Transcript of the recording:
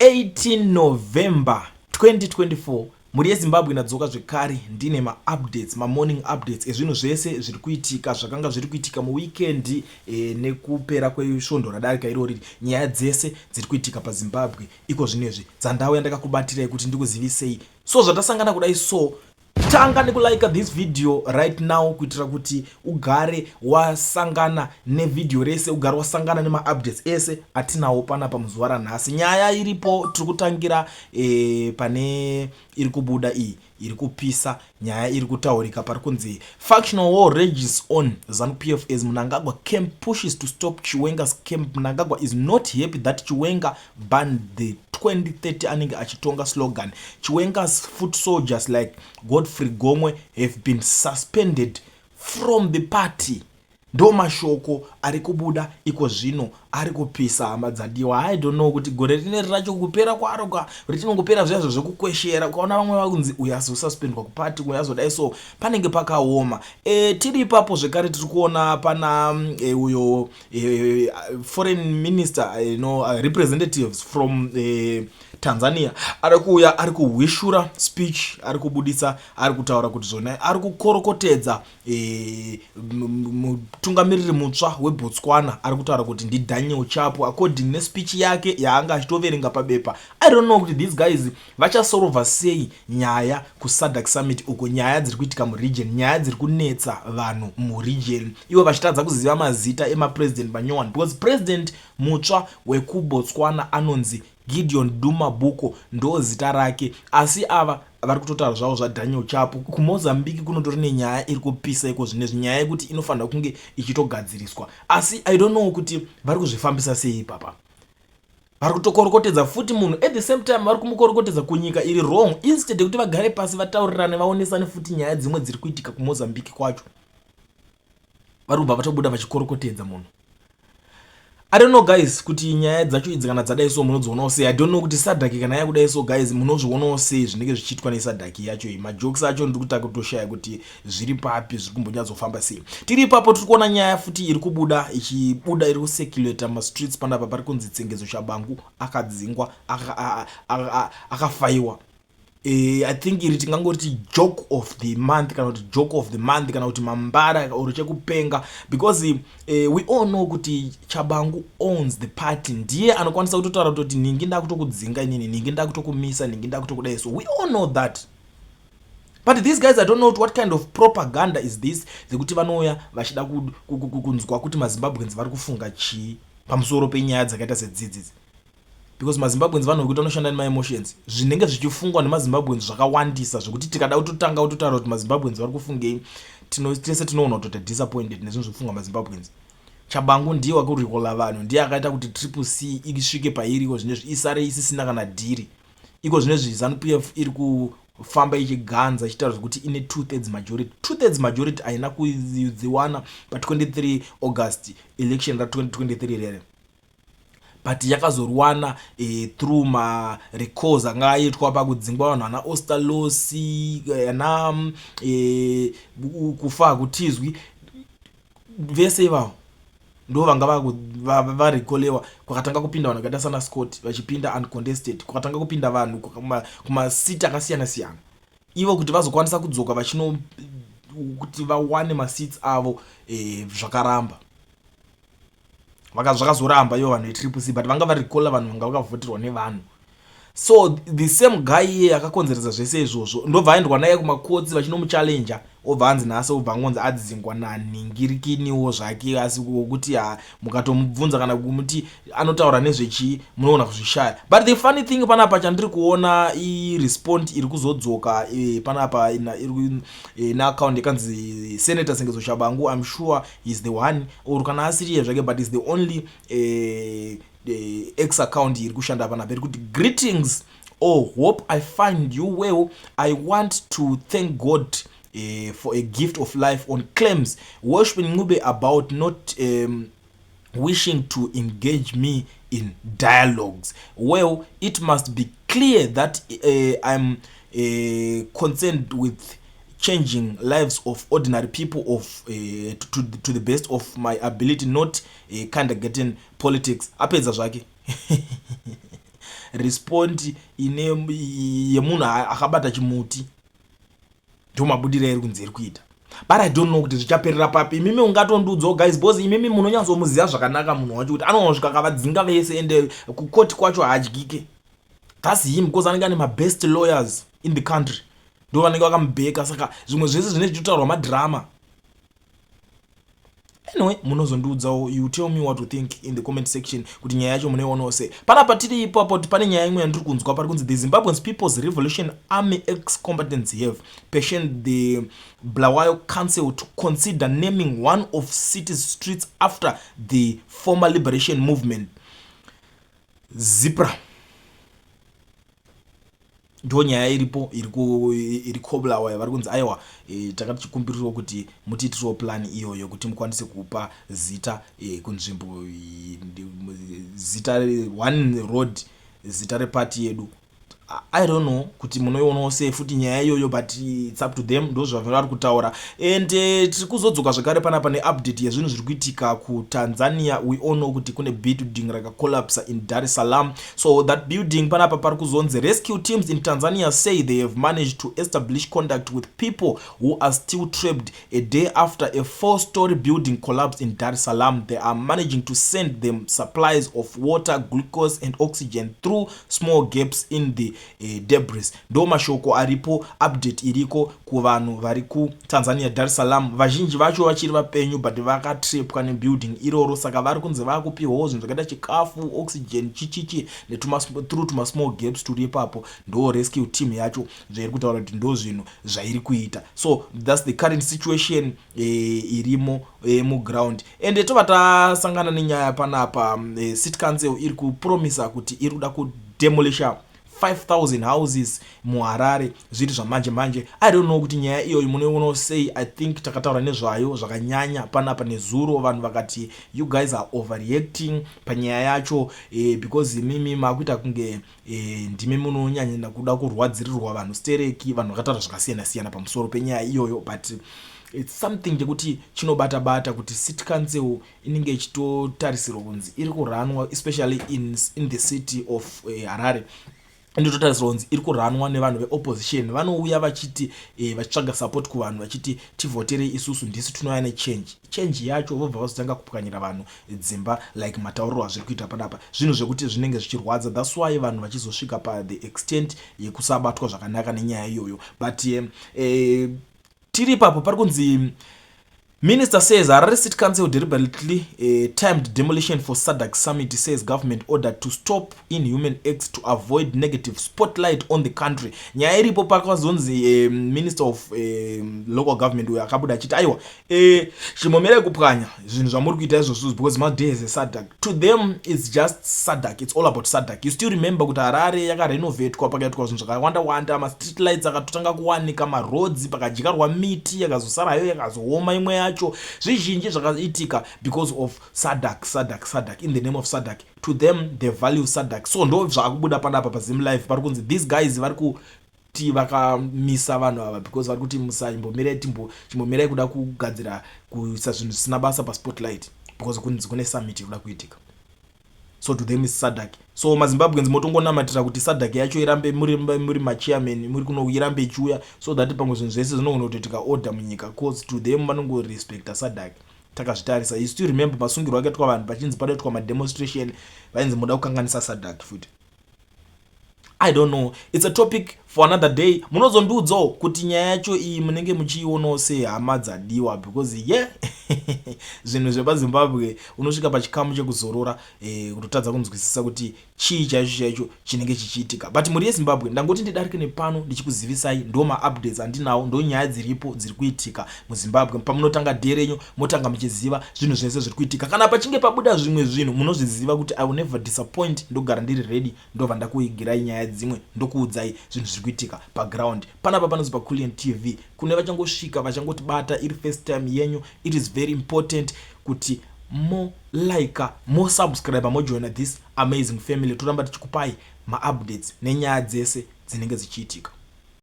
18 November 2024. Mhuri yeZimbabwe, ndadzoka zvekare ndine maupdates, mamorning updates ezvinhu zvese zviri kuitika, zvakanga zviri kuitika muweekend nekupera kwesvondo radarika irori. Nyaya dzese dziri kuitika paZimbabwe iko zvinezvi dzandauya ndakakubatirai kuti ndikuzivisei. So zvatasangana kudai, so tanga nekulike this video right now kuitira kuti ugare wasangana nevhidhiyo rese, ugare wasangana nemaupdates ese atinawo panapa muzuva ranhasi. Nyaya iripo, tiri kutangira pane iri kubuda iyi iri kupisa, nyaya iri kutaurika pari kunzi "Factional war rages on ZANU-PF as Mnangagwa camp pushes to stop Chiwenga's camp. Mnangagwa is not happy that Chiwenga banned the 2030 anenge achitonga slogan. Chiwenga's foot soldiers like Godfrey Gomwe have been suspended from the party." Ndo mashoko ari kubuda iko zvino ari kupisa, hama dzadiwa. I don't know kuti gore rineri racho kupera kwaro ka richinongopera zviyazvo zvekukweshera, ukaona vamwe vakunzi uyu azosuspendwa kupati, uyu azodai, so panenge pakaoma. Tiri ipapo zvekare, tiri kuona pana uyo foreign minister, no, representatives from Tanzania ari kuuya, ari kuhwishura speech, ari kubudisa, ari kutaura kuti zvona ari kukorokotedza mutungamiriri mutsva weBotswana. Ari kutaura kuti ndiDaniel Chapo according nespeech yake yaanga achitoverenga pabepa. I don't know kuti these guys vachasolva sei nyaya kuSADC summit uko, nyaya dziri kuitika muregion, nyaya dziri kunetsa vanhu muregion, ivo vachitadza kuziva mazita emapresident manyowani, because president mutsva wekuBotswana anonzi Gideon Duma Boko, ndo zita rake, asi ava vari kutotaura zvavo zvaDaniel Chapo. KuMozambique kunotori nenyaya iri kupisa iko zvinezvi, nyaya yekuti inofanira kunge ichitogadziriswa, asi I don't know kuti vari kuzvifambisa sei ipapa. Vari kutokorokotedza futi munhu, at the same time vari kumukorokotedza kunyika iri wrong, instead yekuti vagare pasi, vataurirane, vaonesane futi nyaya dzimwe dziri kuitika kuMozambique kwacho. Vari kubva vatobuda vachikorokotedza munhu. I don't know, guys, kuti nyaya dzacho idzi kana dzadai so munodzionawo sei. I don't know kuti SADC kana yakudai so, guys, munozvionawo sei zvinenge zvichiitwa neSADC yacho iyi? Majokes acho ndiri kutaka kutoshaya kuti zviri papi, zviri kumbonyatsofamba sei. Tiri ipapo, tiri kuona nyaya futi iri kubuda, ichibuda, iri kucirculata mastreets panapa. Pari kunzi Tsengezo Tshabangu akadzingwa, akafaiwa. I think iri tingangoti joke of the month, kana kuti joke of the month, kana kuti mambara or chekupenga, because we all know kuti Tshabangu owns the party. Ndiye anokwanisa kutotaura kutoti ningi ndakutokudzinga inini, ningi ndakutokumisa, ningi ndakutokudai. So we all know that, but these guys, I don't know what kind of propaganda is this dzekuti vanouya vachida kunzwa kuti maZimbabweans vari kufunga chii pamusoro penyaya dzakaita sedzidzidzi, because maZimbabweans vanhu vekuti vanoshanda nemaemotions. Zvinenge zvichifungwa nemaZimbabweans zvakawandisa zvekuti tikada kutotanga kutotaura kuti maZimbabweans vari kufungei, tese tinoona kutota disappointed nezvinhu zvekufungwa maZimbabweans. Tshabangu ndiye wakurecalla vanhu, ndiye akaita kuti Triple C isvike pairiko zvinezvi, isare isisina kana dhiri. Iko zvinezvi ZANU PF iri kufamba ichiganza, ichitaura zvekuti ine 2/3 majority. 2/3 majority haina kudziwana pa23 August election ra2023 rere, but yakazorwana through marecalls anga aitwa pakudzingwa vanhu ana Ostallos, ana kufa hakutizwi, vese ivavo ndo vanga varecallewa. Kwakatanga kupinda vanhu vakaita sana Scott vachipinda uncontested, kwakatanga kupinda vanhu kumasiti akasiyana siyana, ivo kuti vazokwanisa kudzoka vachino kuti vawane maseats avo, zvakaramba, zvakazoramba ivo vanhu veTriple C, but vanga varecalla vanhu vanga vakavhoterwa nevanhu. So the same guy iye akakonzeresa zvese izvozvo, ndobva aendwa naye kumacourts vachinomuchallenja, obva anzi nhasi obva angonzi adzingwa nanhingirikiniwo zvake, asi wokuti ha, mukatomubvunza kana kumuti anotaura nezvechii, munoona kuzvishaya. But the funny thing panapa chandiri kuona, irespond iri kuzodzoka panapa neaccount yakanzi Senator Sengezo Tshabangu. I'm sure he's the one, or kana asiriye zvake, but is the only X account iri kushanda panapa, iri kuti, "Greetings oh, hope I find you well. I want to thank God for a gift of life. On claims Welshman Ncube about not wishing to engage me in dialogues, well, it must be clear that I'm concerned with changing lives of ordinary people of to the best of my ability, not kind of getting politics." Apedza zvake. Respond ine yemunhu akabata chimuti, ndo mabudiro airi kunzi iri kuita. But I don't know kuti zvichaperera papi. Imimi ungatondiudzawo, guys, because imimi munonyatsomuziva zvakanaka munhu wacho kuti anonosvika akavadzinga vese, ende kukoti kwacho haadyike. That's him, because anenge ane mabest lawyers in the country, ndo vanenge vakamubheka. Saka zvimwe zvese zvinenge zvichitaurwa madrama. Anyway, munozondiudzawo, you tell me what to think in the comment section, kuti nyaya yacho munoionawo sei. Panapa tiri ipapo kuti pane nyaya imwe yandiri kunzwa, pari kunzi the Zimbabwe's People's Revolution Army ex combatants have petitioned the Bulawayo Council to consider naming one of city's streets after the former liberation movement, ZIPRA. Ndo nyaya iripo iri koBulawayo. Vari kunzi aiwa, taka tichikumbirirawo kuti mutiitirewo plan iyoyo kuti mukwanise kupa zita kunzvimbo, zita one road, zita repati yedu. I don't know kuti munoionawo sei futi nyaya iyoyo, but it's up to them, ndo zvavari kutaura. And tiri kuzodzoka zvekare panapa neupdate yezvinhu zviri kuitika kuTanzania. We all know kuti kune building rakacollapsa in Dar es Salaam. So that building, panapa pari kuzonzi rescue teams in Tanzania say they have managed to establish contact with people who are still trapped a day after a four story building collapsed in Dar es Salaam. They are managing to send them supplies of water, glucose and oxygen through small gaps in the debris. Ndo mashoko aripo, update iriko kuvanhu vari kuTanzania, Dar es Salaam. Vazhinji vacho vachiri vapenyu, but vakatrepwa nebuilding iroro. Saka vari kunzi vakupiwawo zvinhu zvakaita chikafu, oxygen, chichichi, through tumasmall gaps turi ipapo. Ndo rescue team yacho zvairi kutaura kuti ndo zvinhu zvairi kuita. So that's the current situation irimo muground. Ende tobva tasangana nenyaya panapa, city council iri kupromisa kuti iri kuda kudemolisha 5000 houses muHarare zviri zvamanje manje. I don't know kuti nyaya iyoyo munoionawo sei. I think takataura nezvayo zvakanyanya panapa nezuro. Vanhu vakati you guys are overreacting panyaya yacho, because imimi makuita kunge ndimi munonyanya kuda kurwadzirirwa vanhu stereki. Vanhu vakataura zvakasiyana siyana pamusoro penyaya iyoyo, but it's something chekuti chinobata bata kuti city council inenge ichitotarisirwa kunzi iri kuranwa, especially in the city of Harare, inototarisirwa kunzi iri kuranwa nevanhu veopposition. Vanouya vachiti vachitsvaga support kuvanhu, vachiti tivhoterei isusu, ndisu tinouya nechange. Change yacho vobva vazotanga kupwanyira vanhu dzimba, like matauriro azviri kuita panapa. Zvinhu zvekuti zvinenge zvichirwadza. That's why vanhu vachizosvika pathe extent yekusabatwa zvakanaka nenyaya iyoyo. But tiri ipapo, pari kunzi Minister says Harare City Council deliberately timed demolition for SADC summit, says government ordered to stop inhuman acts to avoid negative spotlight on the country. Nyaya iripo, pakazonzi Minister of Local Government uyo akabuda achiti aiwa, chimomerai kupwanya zvinhu zvamuri kuita izvozvo because madays eSADC. To them it's just SADC, it's all about SADC. You still remember kuti Harare yakarenovetwa, pakaitwa zvinhu zvakawanda wanda, mastreet lights akatotanga kuwanika, maroads, pakadyarwa miti yakazosarayo yakazooma imwe yacho, zvizhinji zvakaitika because of SADC, SADC, SADC, in the name of SADC. To them they value SADC. So ndo zvaakubuda panapa paZim Live. Pari kunzi these guys vari kuti vakamisa vanhu ava because vari kuti musaimbomirai, chimbomirai kuda kugadzira, kuisa zvinhu zvisina basa paspotlight, because kunzi kune summit iri kuda kuitika. So to them is SADC. So maZimbabweans motongonamatira kuti SADC yacho irambe muri machairman, muri kuno, irambe ichiuya, so that pamwe zvinhu zvese zvinogona kutoitika order munyika, cause to them vanongorespecta SADC. Takazvitarisa, you still remember masungirwo akaitwa vanhu pachinzi panoitwa mademonstration, vainzi muda kukanganisa SADC futi. I don't know, it's a topic for another day. Munozondiudzawo kuti nyaya yacho iyi munenge muchiionawo sehama dzadiwa, because ye yeah, zvinhu zvepaZimbabwe unosvika pachikamu chekuzorora, kutotadza kunzwisisa kuti chii chaicho chaicho chinenge chichiitika. But mhuri yeZimbabwe, ndangoti ndidarike nepano ndichikuzivisai. Ndo maupdates andinawo, ndo nyaya dziripo dziri kuitika muZimbabwe. Pamunotanga day renyu, motanga muchiziva zvinhu zvese zviri kuitika. Kana pachinge pabuda zvimwe zvinhu, munozviziva kuti I will never disappoint. Ndogara ndiri ready, ndobva ndakuigirai nyaya dzimwe, ndokuudzai zvinhu zviri kuitika paground panapa. Panonzi paCulian TV. Kune vachangosvika, vachangotibata, iri first time yenyu, it is very important kuti molike, mosubscribe, mojoina this amazing family. Toramba tichikupai maupdates nenyaya dzese dzinenge dzichiitika.